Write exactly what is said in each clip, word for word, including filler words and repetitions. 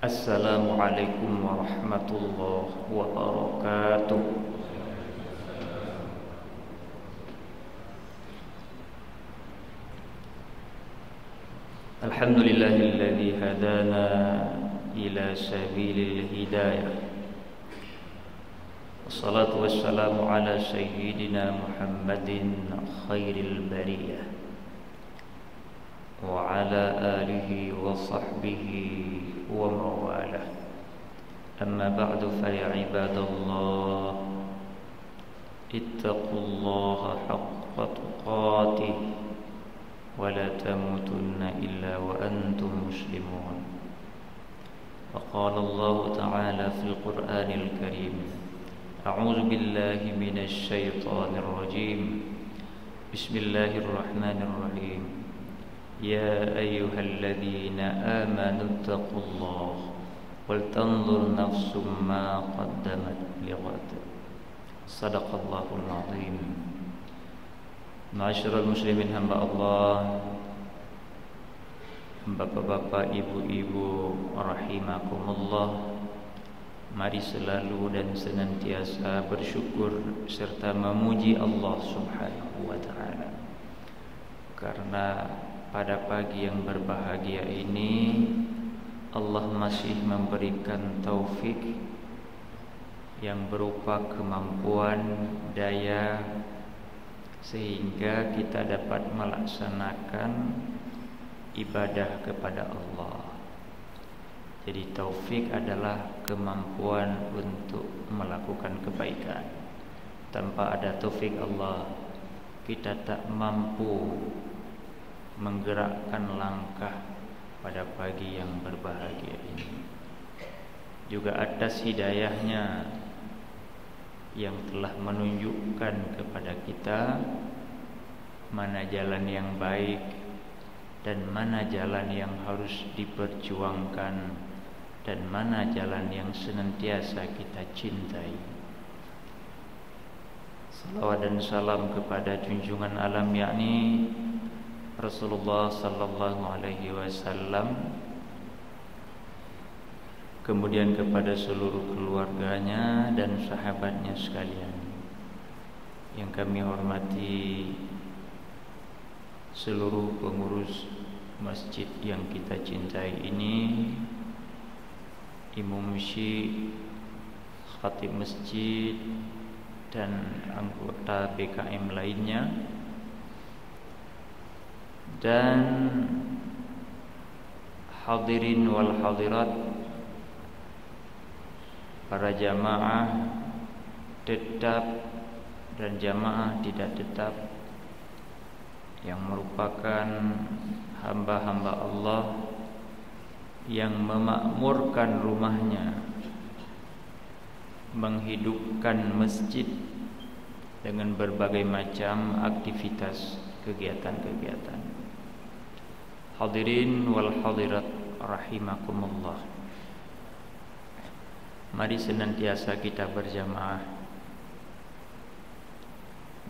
Assalamualaikum warahmatullahi wabarakatuh. Alhamdulillahilladzi hadana ila sabilil hidayah. Wassalatu wassalamu ala sayyidina Muhammadin khairil bariyah, wa ala alihi wa sahbihi wa mawalah. Amma ba'du, fa ya ibadallah, ittaqullaha haqqa tuqatih, wa la tamutunna illa wa antum muslimun. Wa qala Allahu ta'ala fil Qur'anil Karim, a'udzu billahi minasy syaithanir rajim. Bismillahirrahmanirrahim. Ya ayyuhalladzina amanu taqullaha wal tanzur nafsum ma qaddamat lighad. Sadaqallahul azim. Ma'asyiral muslimin hamba Allah, bapak-bapak, ibu-ibu rahimakumullah, mari selalu dan senantiasa bersyukur serta memuji Allah Subhanahu wa taala. Karena pada pagi yang berbahagia ini, Allah masih memberikan taufik yang berupa kemampuan, daya, sehingga kita dapat melaksanakan ibadah kepada Allah. Jadi, taufik adalah kemampuan untuk melakukan kebaikan. Tanpa ada taufik Allah, kita tak mampu menggerakkan langkah pada pagi yang berbahagia ini. Juga atas hidayahnya yang telah menunjukkan kepada kita mana jalan yang baik dan mana jalan yang harus diperjuangkan dan mana jalan yang senantiasa kita cintai. Salawat dan salam kepada junjungan alam, yakni Rasulullah sallallahu alaihi wasallam, kemudian kepada seluruh keluarganya dan sahabatnya sekalian. Yang kami hormati seluruh pengurus masjid yang kita cintai ini, imum syik, khatib masjid, dan anggota B K M lainnya, dan hadirin wal hadirat, para jamaah tetap dan jamaah tidak tetap yang merupakan hamba-hamba Allah yang memakmurkan rumahnya, menghidupkan masjid dengan berbagai macam aktivitas kegiatan-kegiatan. Hadirin wal hadirat rahimakumullah. Mari senantiasa kita berjamaah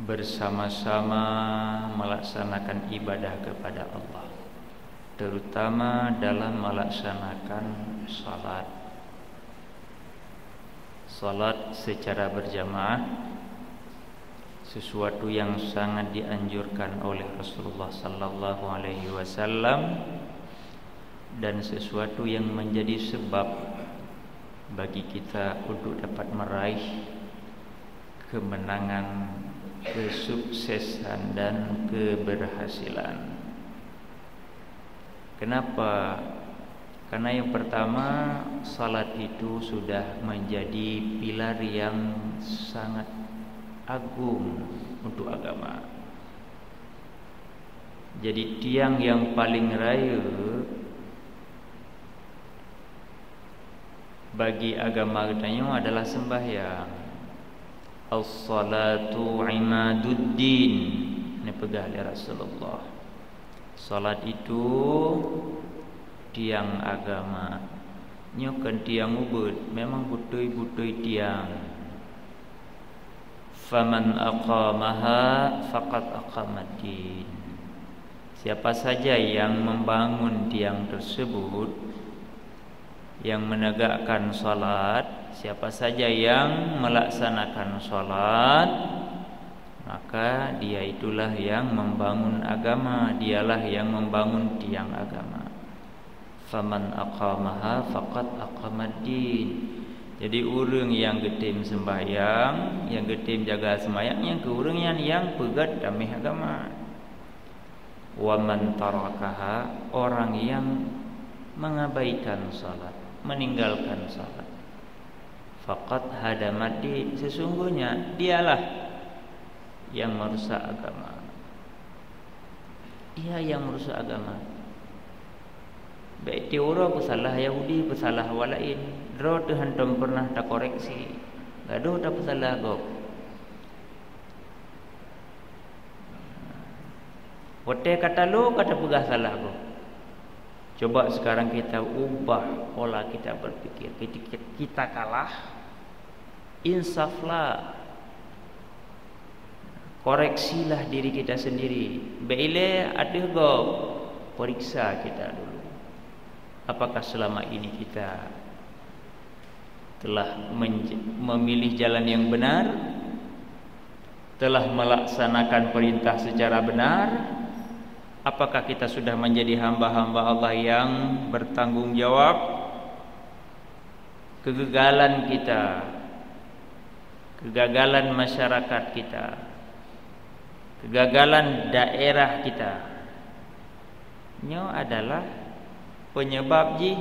bersama-sama melaksanakan ibadah kepada Allah, terutama dalam melaksanakan salat. Salat secara berjamaah sesuatu yang sangat dianjurkan oleh Rasulullah sallallahu alaihi wasallam dan sesuatu yang menjadi sebab bagi kita untuk dapat meraih kemenangan, kesuksesan, dan keberhasilan. Kenapa? Karena yang pertama, salat itu sudah menjadi pilar yang sangat agung untuk agama. Jadi, tiang yang paling rayeuk bagi agama geutanyoe adalah sembahyang. "As-salatu imaduddin," neupeugah lé Rasulullah. Salat itu tiang agama. Nyoe kon tiang ubit, memang beutôi-beutôi tiang. "Faman aqamaha faqad aqamaddin." Siapa saja yang membangun tiang tersebut, Yang menegakkan salat, siapa saja yang melaksanakan salat, maka dia itulah yang membangun agama, dialah yang membangun tiang agama. Faman aqamaha faqad aqamad din. Jadi ureuëng nyang geutem sembahyang, nyang geutem jaga seumayang, nyang keu ureuëng nyan nyang peugét damé agama. Wa man tarakaha, orang yang mengabaikan salat, meninggalkan salat, faqad hadamad din, sesungguhnya dialah yang merusak agama. Dia yang merusak agama. Baik tiuroe peusalah Yahudi, peusalah awak laén, droe teuh hántom pernah takoreksi, gadôh tapeusalah gob. Watée ka talo ka tapeugah salah gob. Coba sekarang kita ubah pola kita berpikir. Ketika kita kalah, insaflah. Koreksilah diri kita sendiri. Bék ilée ateueh gob. Periksa kita dulu. Apakah selama ini kita telah menj-, memilih jalan yang benar, telah melaksanakan perintah secara benar? Apakah kita sudah menjadi hamba-hamba Allah yang bertanggung jawab? Kegagalan kita, kegagalan masyarakat kita, kegagalan daerah kita, nyoe adalah penyebab jih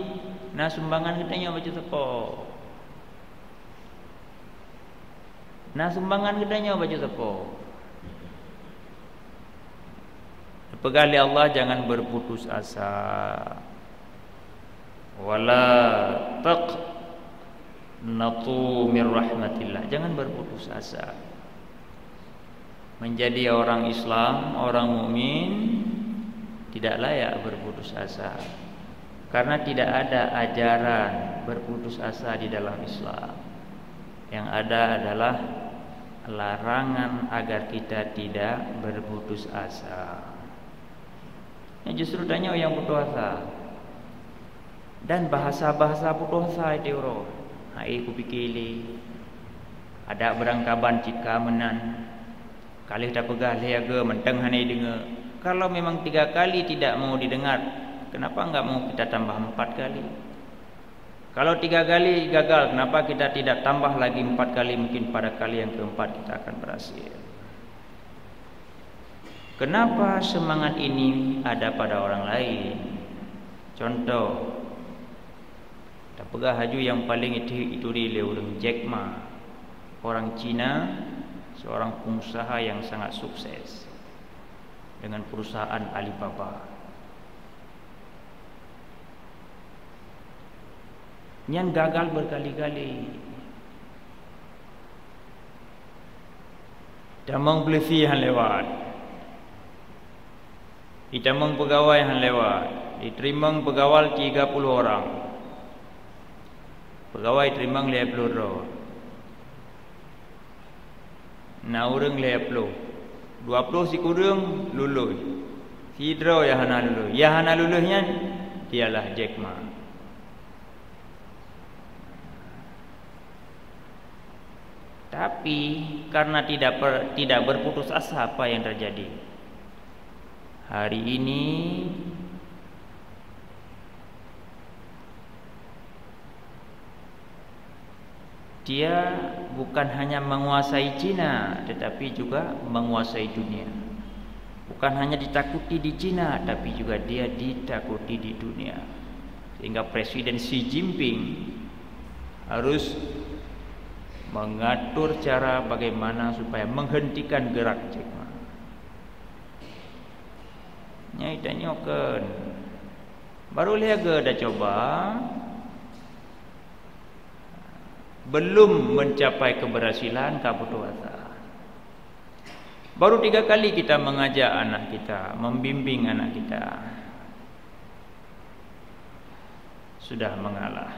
na sumbangan geutanyoe bacut sapo. Na sumbangan geutanyoe bacut sapo. Peugah lé Allah, jangan berputus asa. Wala taqnatu mir rahmatillah. Jangan berputus asa. Menjadi orang Islam, orang mukmin, tidak layak berputus asa. Karena tidak ada ajaran berputus asa di dalam Islam. Yang ada adalah larangan agar kita tidak berputus asa. Yang justru tanyoe nyang putus asa. Dan bahasa-bahasa putus asa itu, bro. Hai kupikir lé. Ada barangkaban cit ka meunan. Ka lheueh tapeugah lhée go mantong hana ideungoe. Kalau memang tiga kali tidak mau didengar, kenapa enggak mau kita tambah empat kali? Kalau tiga kali gagal, kenapa kita tidak tambah lagi empat kali, mungkin pada kali yang keempat kita akan berhasil? Kenapa semangat ini ada pada orang lain? Contoh, tapeugah laju nyang paléng ituri lé ureuëng Jack Ma, orang Cina, seorang pengusaha yang sangat sukses dengan perusahaan Alibaba. Nyan gagal berkali-kali. Tamong peulisi hán lewat. Itamong peugawai hán lewat. Iteurimong peugawai tiga puluh orang. Peugawai teurimong lhée ploh droe. Na ureuëng lhée ploh. Dua ploh sikureueng lulus. Sidroe nyang hana lulus. Nyang hana lulus nyan dialah Jack Ma. Tapi karena tidak per-, tidak berputus asa, apa yang terjadi? Hari ini dia bukan hanya menguasai Cina, tetapi juga menguasai dunia. Bukan hanya ditakuti di Cina, tapi juga dia ditakuti di dunia. Sehingga Presiden Xi Jinping harus mengatur cara bagaimana supaya menghentikan gerak Jack Ma. Nyai tanyoe kan, baru lhée go dah coba, belum mencapai keberhasilan, ka putus asa. Baru tiga kali kita mengajak anak kita, membimbing anak kita, sudah mengalah.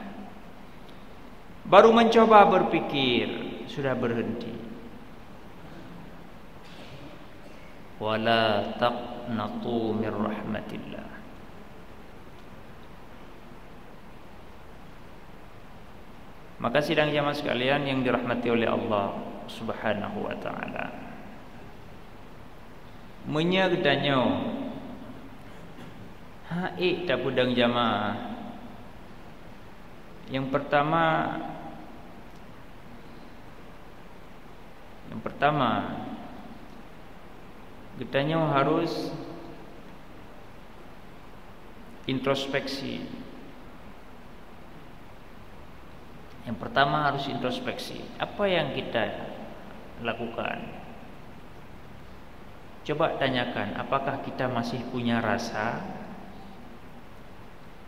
Baru mencoba berpikir, sudah berhenti. Wala taqnatu mir rahmatillah. Maka sidang jamaah sekalian yang dirahmati oleh Allah Subhanahu wa taala. Meunyoe geutanyoe han ék tapeudong jamaah, yang pertama, yang pertama, geutanyoe harus introspeksi. Yang pertama harus introspeksi. Apa yang kita lakukan? Coba tanyakan, apakah kita masih punya rasa?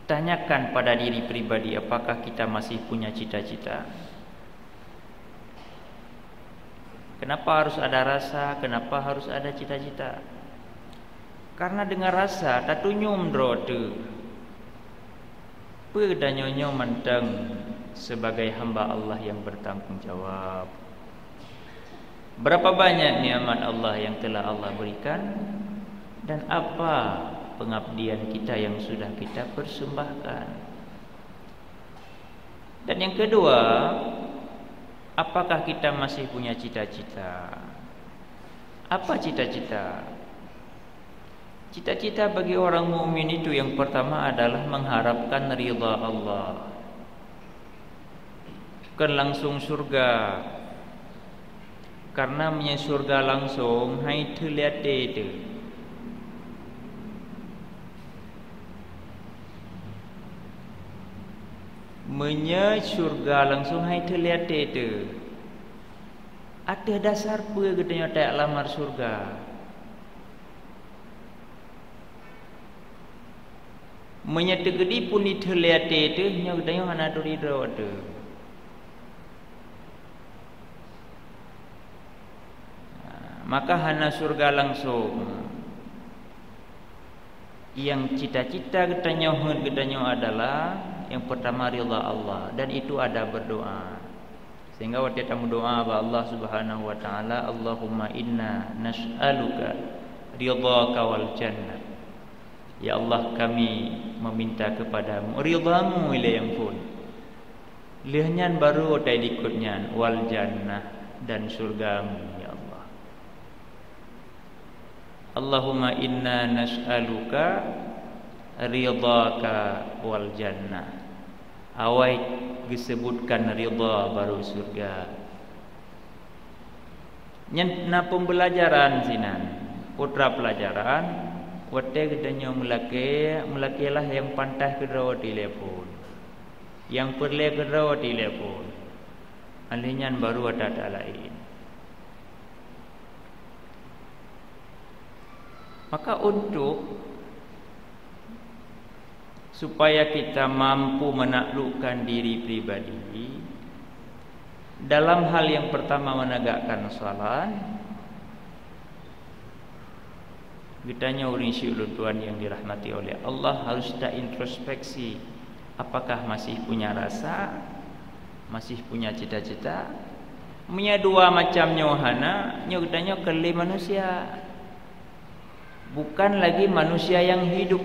Tanyakan pada diri pribadi, apakah kita masih punya cita-cita? Kenapa harus ada rasa? Kenapa harus ada cita-cita? Karena dengan rasa tatunyom droe teuh. Peue tanyoe nyoe mantong sebagai hamba Allah yang bertanggung jawab? Berapa banyak nikmat Allah yang telah Allah berikan, dan apa pengabdian kita yang sudah kita persembahkan? Dan yang kedua, apakah kita masih punya cita-cita? Apa cita-cita? Cita-cita bagi orang mukmin itu yang pertama adalah mengharapkan ridha Allah, bukan langsung surga. Karena meunyoe surga langsung, hai teuliate teuh. Meunyoe surga langsung, hai teuliate teuh. Ateueh dasar peue geutanyoe tajak lamar surga? Meunyoe teukeudi pun di teuliate teuh, nyoe geutanyoe hana turi droe teuh. Maka hana surga langsung. Yang cita-cita geutanyoe, heuet geutanyoe adalah yang pertama ridha Allah, dan itu ada berdoa. Sehingga watée tameudoa bak Allah Subhanahu wa taala, "Allahumma inna nas'aluka ridhaka wal jannah." Ya Allah, kami meminta kepadamu ridhamu ilée phon. Lheueh nyan baru watée likot nyan, wal jannah, dan surgamu, ya Allah. Allahumma inna nas'aluka ridhaka wal jannah. Awai geusebutkan ridha baru surga. Nyan na pembelajaran sinan. Putra pelajaran, watée geutanyoe meulakée, meulakée lah nyang pantas keudroe di lé phon. Nyang peureulée keudroe di lé phon. Alheuh nyan baru ada-ada laén. Maka untuk supaya kita mampu menaklukkan diri pribadi, dalam hal yang pertama menegakkan salat, geutanyoe ureuëng siulôn tuan yang dirahmati oleh Allah harus ta introspeksi, apakah masih punya rasa, masih punya cita-cita? Meunyoe dua macam nyoe hana, nyoe geutanyoe keu lé manusia. Bukan lagi manusia yang hidup,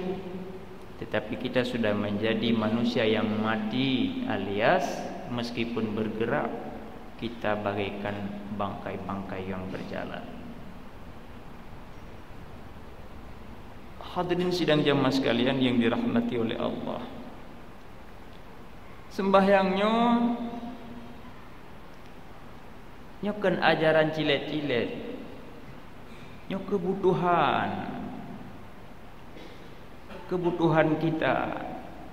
tetapi kita sudah menjadi manusia yang mati, alias meskipun bergerak, kita bagaikan bangkai-bangkai yang berjalan. Hadirin sidang jamaah sekalian yang dirahmati oleh Allah. Sembahyang nyoe Nyoe kon ajaran cilek-cilek. Nyoe keubutuhan. Keubutuhan kita.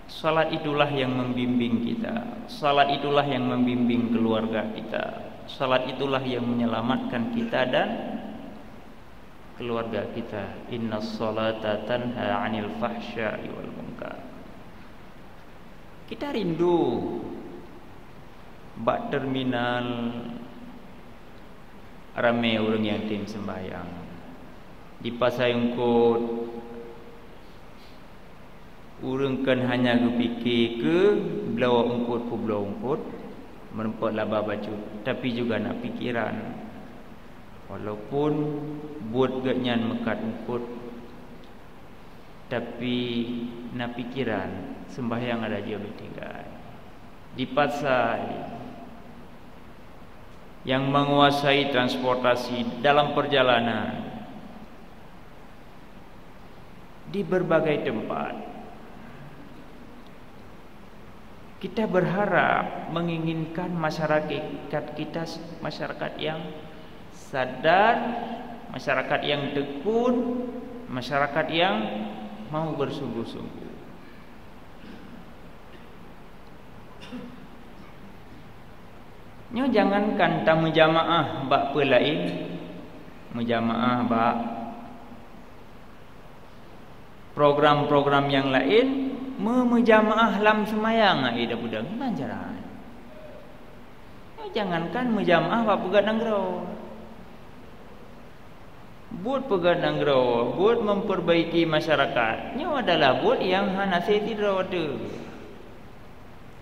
Salat itulah yang membimbing kita. Salat itulah yang membimbing keluarga kita. Salat itulah yang menyelamatkan kita dan keluarga kita. Innas salata tanha 'anil fahsya'i wal munkar. Kita rindu bak terminal ramé ureuëng nyang tem sembahyang. Di pasai eungkot, ureuëng kon hanya geupike keu bloe eungkot peubloe eungkot, meureumpok laba bacut, tapi juga na pikeran. Walaupun buet geuhnyan meukat eungkot, tapi na pikeran, sembahyang ada jeuet tinggai. Di pasai, yang menguasai transportasi dalam perjalanan di berbagai tempat. Kita berharap, menginginkan masyarakat kita, masyarakat yang sadar, masyarakat yang tekun, masyarakat yang mau bersungguh-sungguh. Nyoe jangankan tameujamaah bak peue laén, meujamaah bak program-program nyang laén, meu-, meujamaah lam seumayang, ai, dah peudong, kiban cara. Nyoe jangankan meujamaah bak peugét nanggroe. Buet peugét nanggroe, buet memperbaiki masyarakat, nyoe adalah buet nyang hana seuti droe teuh.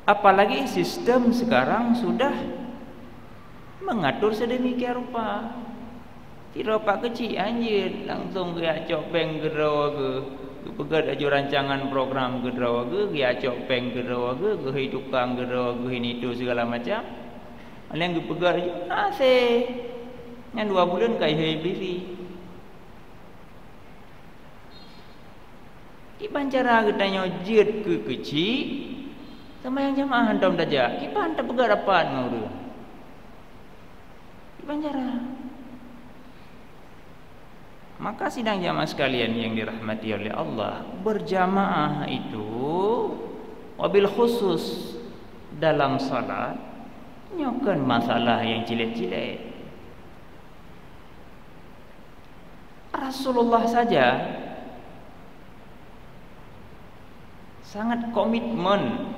Apalagi sistem sekarang sudah mengatur sedemikian rupa. Sidroe pak keuchik hanjeuet langsung geujak cok péng keu droe geuh, geupeugét laju rancangan program keu droe geuh, geujak cok péng keu droe geuh, geuhôi tukang keu droe geuh, ini itu segala macam. Nyang geupeugah laju, "Hase." Nyan dua buleuen ka ihôi biri. Kiban cara geutanyoe jeuet keu keuchik, seumayang jamaah hantom tajak, kiban tapeugah rapat ngon ureuëng. Kiban cara. Maka sidang jamaah sekalian yang dirahmati oleh Allah, berjamaah itu, wabil khusus dalam salat, nyoe kon masalah nyang cilet-cilet. Rasulullah saja sangat komitmen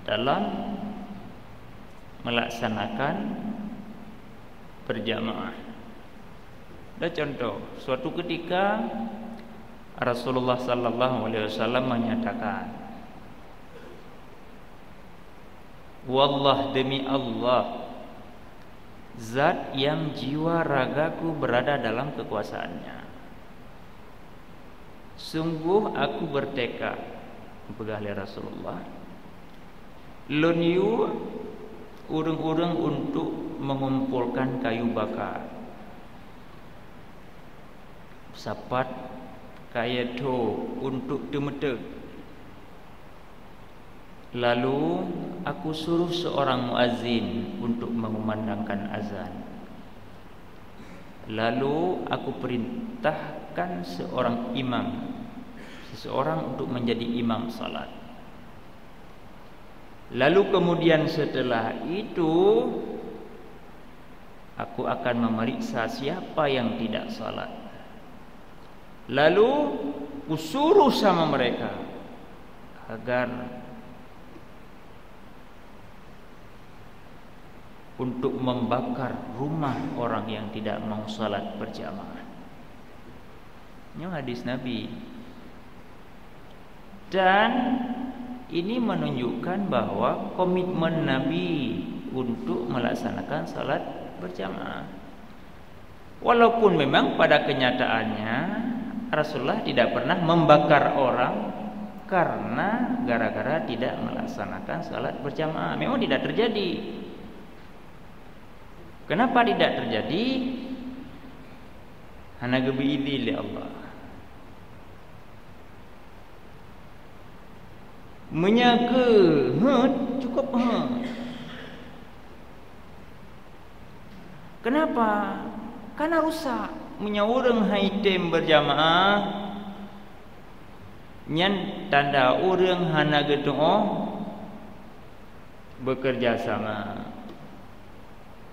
dalam melaksanakan berjamaah. Ada contoh, suatu ketika Rasulullah sallallahu alaihi wasallam menyatakan, "Wallah, demi Allah, zat yang jiwa ragaku berada dalam kekuasaannya, sungguh aku bertekad," peugah lé Rasulullah, "lôn yue ureuëng-ureuëng untuk mengumpulkan kayu baka, sapat kayée tho untuk teumeuteuk. Lalu aku suruh seorang muazin untuk mengumandangkan azan. Lalu aku perintahkan seorang imam, seseorang untuk menjadi imam salat. Lalu kemudian setelah itu, aku akan memeriksa siapa yang tidak salat. Lalu kusuruh sama mereka agar untuk membakar rumah orang yang tidak mau salat berjamaah." Nyoe hadis Nabi. Dan ini menunjukkan bahwa komitmen Nabi untuk melaksanakan salat berjamaah. Walaupun memang pada kenyataannya Rasulullah tidak pernah membakar orang karena gara-gara tidak melaksanakan salat berjamaah. Memang tidak terjadi. Kenapa tidak terjadi? Hana geubri idhin lé Allah. Meunyoe keu heuet, cukup heuet. Kenapa? Karena rusak. Meunyoe ureuëng hai tem berjamaah, nyan tanda ureuëng hana geutuoh bekerja sama.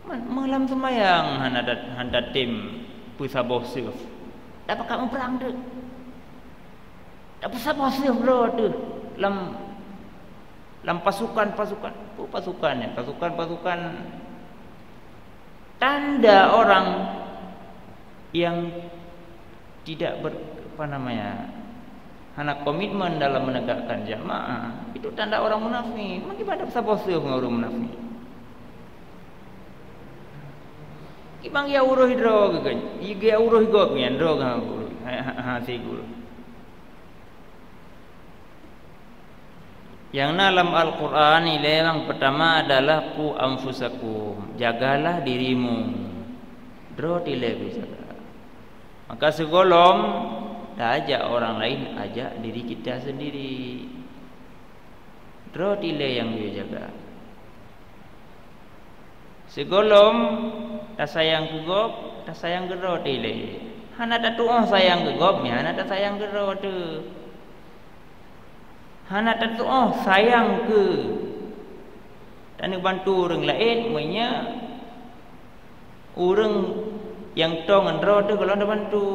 Man, meulam seumayang hana dat-, hana tem peusaboh seuef. Tapakat muprang deuek. Tapeusaboh seuef droe teuh lam, lam pasukan-pasukan. Peue pasukan nyan? Pasukan-pasukan tanda orang yang tidak ber-, apa namanya, hana komitmen dalam menegakkan jamaah, itu tanda orang munafik. Bagaimana saboh seuh ngon ureuëng munafik? Kiban geujak uroh droe geuh, geujak uroh gob nyan droe geuh, ha, ha, ha, sigul. Nyang na lam Al-Qur'an ilée nyang peutama adalah qu anfusakum, jagalah dirimu. Droe tilée geujaga. Maka sigohlom taajak orang lain, ajak diri kita sendiri. Droe tilée nyang geujaga. Sigohlom tasayang keu gob, tasayang keu droe tilée. Hana tatuoh sayang keu gob, meuhana tasayang keu droe teuh. Hana tatuoh sayang keu taneuk bantu ureuëng laén, meunyoe ureuëng nyang toe ngon droe teuh gohlom tabantu.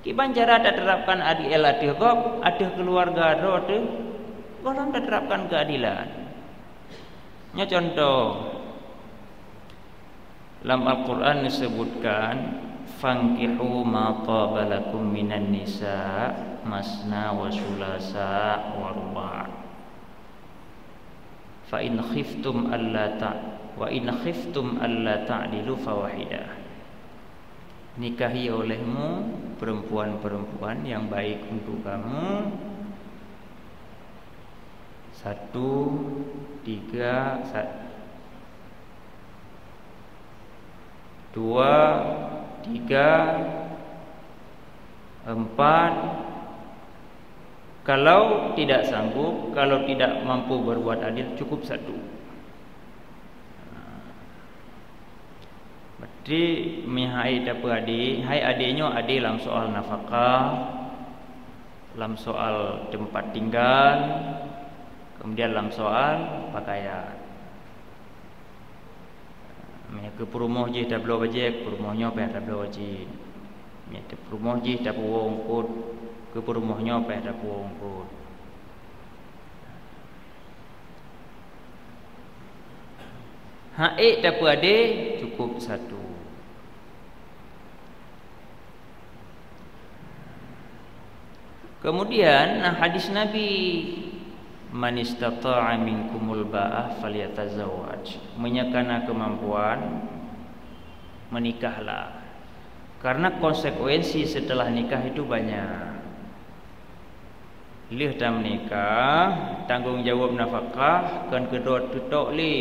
Kiban cara taterapkan adil ateueh gob, ateueh keuluwarga droe teuh, gohlom taterapkan keuadilan. Nyoe cuntoh, lam Al-Qur'an disebutkan, "Fankihu ma taba lakum minan nisa masna wa sulasa wa ruba'." "Fa in khiftum alla ta-, wa in khiftum alla ta'dilu fawahidah." Nikahi olehmu perempuan-perempuan yang baik untuk kamu, satu, tiga, sa-, dua, tiga, empat. Kalau tidak sanggup, kalau tidak mampu berbuat adil, cukup satu. Berarti meuhai tapeuadé, hai adé nyoe adé lam soal nafakah, lam soal tempat tinggal, kemudian lam soal pakaian. Meunyoe keu peurumoh jih tabloe bajée, keu peurumoh nyoe payah tabloe bajée. Meunyoe keu peurumoh jih tapeuwoe eungkôt, keu peurumoh nyoe payah tapeuwoe eungkôt. Hak ék tapeuadé cukup satu. Kemudian na hadis Nabi, "Man istata'a minkumul ba'ah falyatazawwaj." Meunyoe ka na keumampuan, meunikahlah. Karena konsekuensi setelah nikah itu banyak. Lheueh tameunikah, tanggong jaweueb nafakah kon keu droe teuh tok lé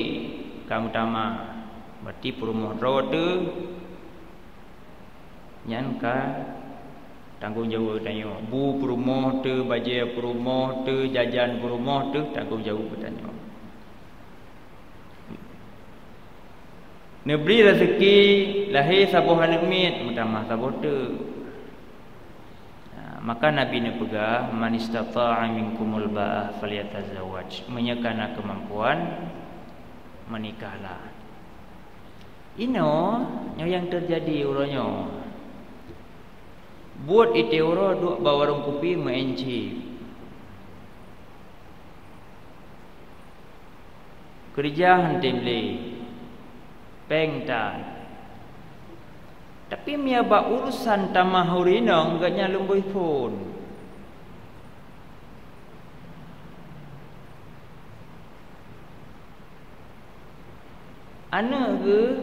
ka meutamah. Berarti peurumoh droe teuh nyan ka tanggong jaweueb geutanyoe. Bu peurumoh teuh, bajée peurumoh teuh, jajan peurumoh teuh, tanggong jaweueb geutanyoe. Neubri raseuki lahé saboh aneuëk miet, meutamah saboh teuk. Nah, maka Nabi neupeugah, "Man istata'a minkumul ba'ah falyatazawwaj." Meunyoe ka na keumampuan, meunikahlah. Inoe, nyoe nyang teujadi uroe nyoe. Buet itéh uroe duek bak warong kupi meu'en chip. Keureuja han tem lé, péng tan. Tapi meunyoe bak urusan tamah ureuëng inong, gobnyan lôn boh phon. Aneuëk geuh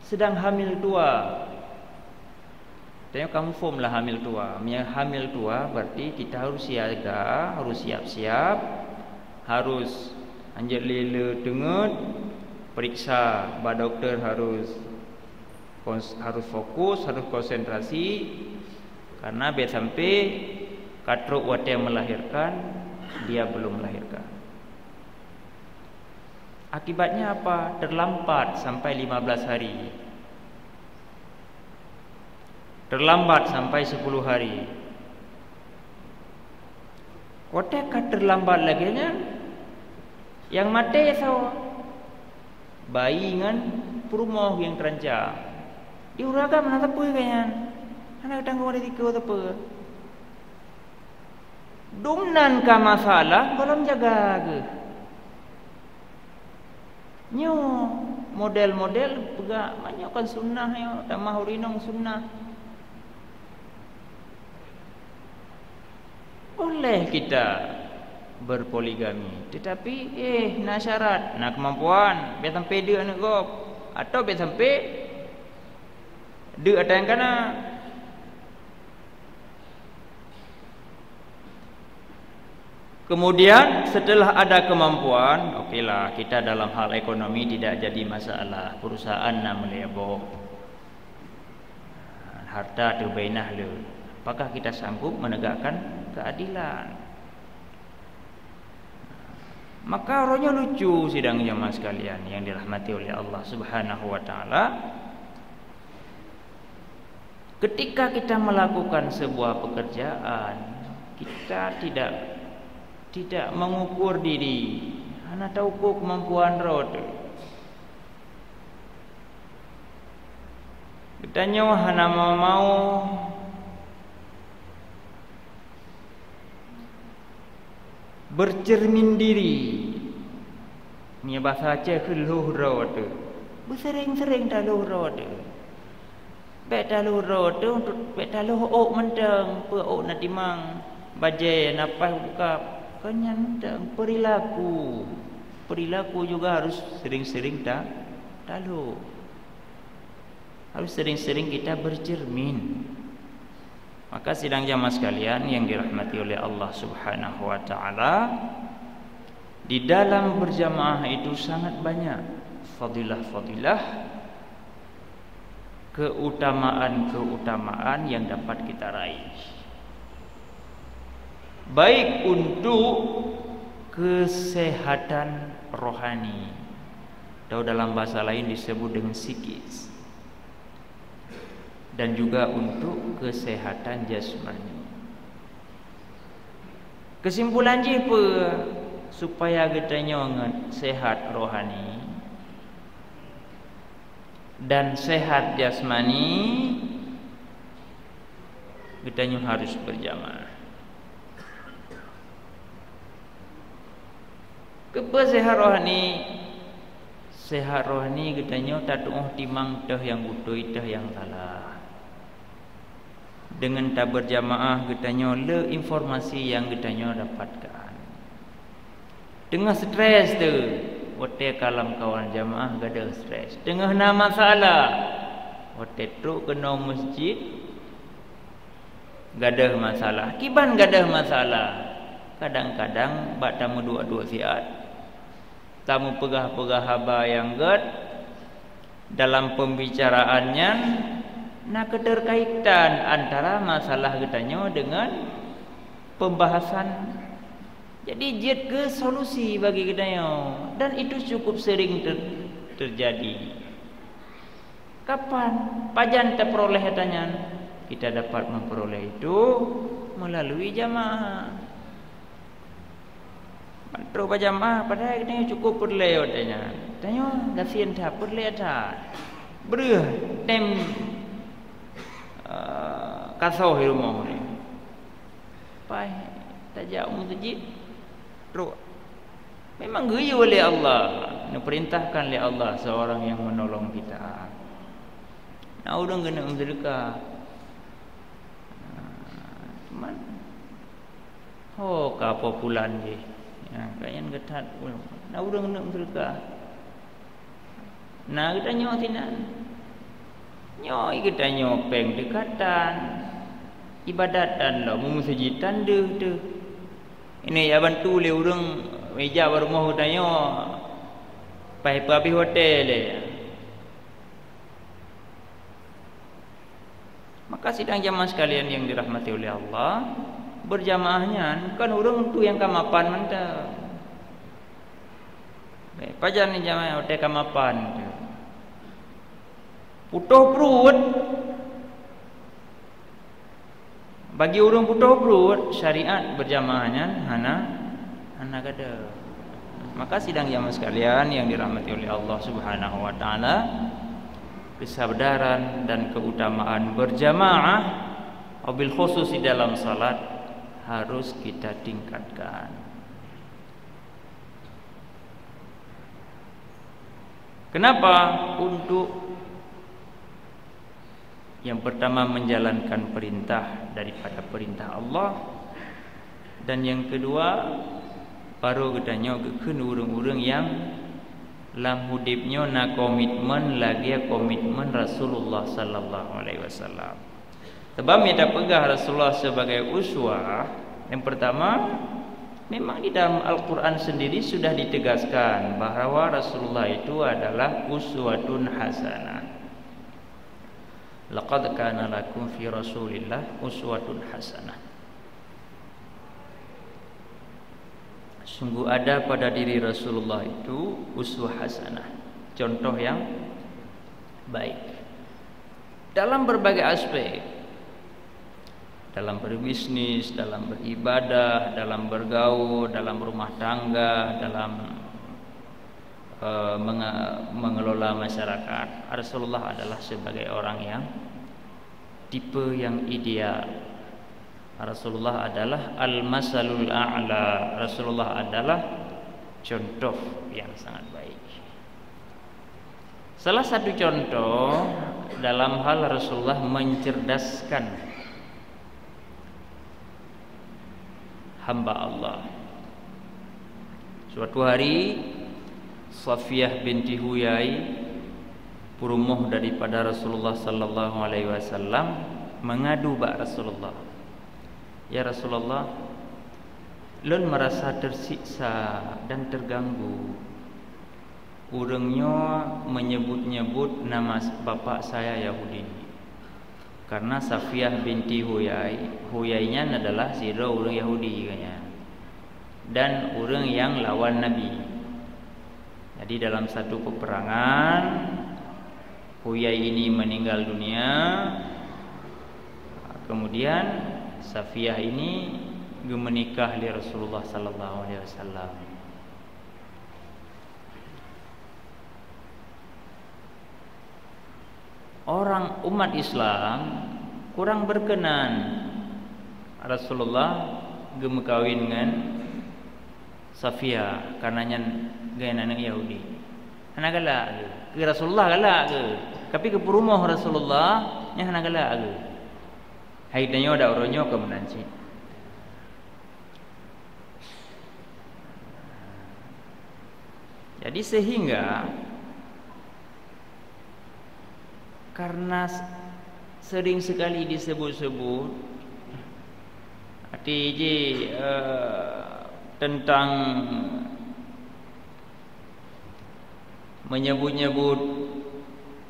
sedang hamil tua. Tanyoe ka muphom lah hamil tua. Meunyoe hamil tua, berarti kita harus siaga, harus siap-siap, harus hanjeuet lé le teungeut, periksa bak doktor harus kons-, harus fokus, harus konsentrasi, karena bèk sampai ka trok watèe melahirkan, dia belum melahirkan. Akibatnya apa? Terlambat sampai lima belas hari. Terlambat sampai sepuluh hari. Watèe ka terlambat lagèe nyan, nyang maté soe? Bayi ngon peurumoh nyang teuranca. Di ureueng agam hana sapeue lagèe nyan. Hana geutanggong risiko sapeue. Dum nan ka masalah, gohlom jaga geuh. Nyoe model-model peugah, "Ma nyoe kan sunnah nyoe, tamah ureueng inong sunnah." Boleh kita berpoligami, tetapi, eh, na syarat, na keumampuan, bèk sampai deuk aneuk gob, atau bèk sampai deuk ata nyang kana. Kemudian, setelah ada kemampuan, okelah, kita dalam hal ekonomi tidak jadi masalah. Perusahaan na meulebok, harta teubainah le. Apakah kita sanggup menegakkan keadilan? Maka uroe nyoe lucu, sidang jamaah sekalian yang dirahmati oleh Allah Subhanahu wa Ta'ala. Ketika kita melakukan sebuah pekerjaan, kita tidak tidak mengukur diri, hana taukur kemampuan droe teuh. Geutanyoe hana mau-mau bercermin diri. Meunyoe basa Aceh kheun lhôh droe teuh. Beuseuréng-seuréng talhôh droe teuh. Bék talhôh droe teuh, bék talhôh ôk mantong, peue ôk na timang, bajée na paih buka. Kon nyan mantong, perilaku. Perilaku juga harus sering-sering ta-, talhôh. Harus sering-sering kita bercermin. Maka sidang jamaah sekalian yang dirahmati oleh Allah Subhanahu wa Ta'ala, di dalam berjamaah itu sangat banyak fadilah-fadilah, keutamaan-keutamaan yang dapat kita raih. Baik untuk kesehatan rohani, atau dalam bahasa lain disebut dengan psikis, dan juga untuk kesehatan jasmani. Kesimpulan jih peue? Supaya geutanyoe ngon sehat rohani dan sehat jasmani, geutanyoe harus berjamaah. Keupeue sehat rohani? Sehat rohani geutanyoe tatuoh timang teuh nyang beutôi, teuh nyang salah. Deungon taberjamaah geutanyoe le informasi nyang geutanyoe dapatkan. Teungoh stres teuh, watée ka lam kawan jamaah gadôh stres. Teungoh na masalah, watée trok keunoe masjid gadôh masalah. Kiban gadôh masalah? Kadang-kadang bak tameuduek-duek siat, tameupeugah-peugah haba nyang gét, dalam pembicaraan nyan na keterkaitan antara masalah geutanyoe deungon pembahasan. Jadi jeuet keu solusi bagi geutanyoe, dan itu cukup sering ter-, terjadi. Kapan? Pajan tapeuroleh ata nyan? Kita dapat memperoleh itu melalui jamaah. Ban trok bak jamaah, padahai geutanyoe cukup peureulée watée nyan. Tanyoe gasien that, peureulée that. Breueh tem, eh, kasoe di rumoh nyoe. Pai tajak u meuseujid, trok. Memang geuyue lé Allah, neupeurintahkan lé Allah seorang yang menolong kita. Na ureuëng keuneuk meuseudeukah. Nah, cuman, ho ka populan jih. Ya, kayén geuthat, na ureuëng keuneuk meuseudeukah. Na geutanyoe sinan. Nyoe geutanyoe péng deukatan, ibadat tan lom, meuseujid tan deuh teuh. Ini ya bantu lé ureuëng meujak bak rumoh geutanyoe, paih peuhabéh watée lé. Maka sidang jamaah sekalian yang dirahmati oleh Allah, berjamaah nyan kon ureuëng tu nyang ka mapan mantong. Baik, pajan ni jamaah watée ka mapan tu? Putôh pruet. Bagi ureuëng putôh pruet, syariat berjamaah nyan hana, hana gadôh. Maka sidang jamaah sekalian yang dirahmati oleh Allah Subhanahu wa Ta'ala, kesadaran dan keutamaan berjamaah, wabil khusus di dalam salat, harus kita tingkatkan. Kenapa? Untuk yang pertama menjalankan perintah daripada perintah Allah, dan yang kedua, baru geutanyoe geukheun ureuëng-ureuëng nyang lam udeb nyoe na komitmen lagée komitmen Rasulullah sallallahu alaihi wasallam. Sebab mita peugah Rasulullah sebagai uswah, yang pertama, Memang di dalam Al-Quran sendiri sudah ditegaskan bahwa Rasulullah itu adalah uswatun hasanah. Laqad kana lakum fi Rasulillah uswatun hasanah. Sungguh ada pada diri Rasulullah itu uswah hasanah, contoh yang baik dalam berbagai aspek, dalam berbisnis, dalam beribadah, dalam bergaul, dalam rumah tangga, dalam, eh, menge-, mengelola masyarakat. Rasulullah adalah sebagai orang yang tipe yang ideal. Rasulullah adalah al-masalul a'la. Rasulullah adalah contoh yang sangat baik. Salah satu contoh dalam hal Rasulullah mencerdaskan hamba Allah. Suatu hari, Safiyah binti Huyai, peurumoh daripada Rasulullah sallallahu alaihi wasallam, mengadu bak Rasulullah, "Ya Rasulullah, lôn merasa tersiksa dan terganggu. Ureuëng nyoe menyebut-nyebut nama bapak saya Yahudi." Karena Safiyah binti Huyai, Huyai nyan adalah sidroe ureuëng Yahudi, katanya. Dan ureuëng yang lawan Nabi. Jadi, dalam satu peperangan, Huyai ini meninggal dunia. Kemudian, Safiyah ini geumeunikah lé Rasulullah sallallahu alaihi wasallam. Orang umat Islam kurang berkenan Rasulullah geumeukawen ngon Safiyah, karena nyan geuh aneuëk Yahudi. Hana galak geuh. Keu Rasulullah galak geuh. Tapi keu peurumoh Rasulullah, nyan hana galak geuh. Hai tanyoe dak uroe nyoe ka meunan cit. Jadi, sehingga karena s-, sering sekali disebut-sebut, arti jih, eh, tentang menyebut-nyebut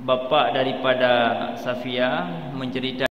bapak daripada Safiyah, mencerita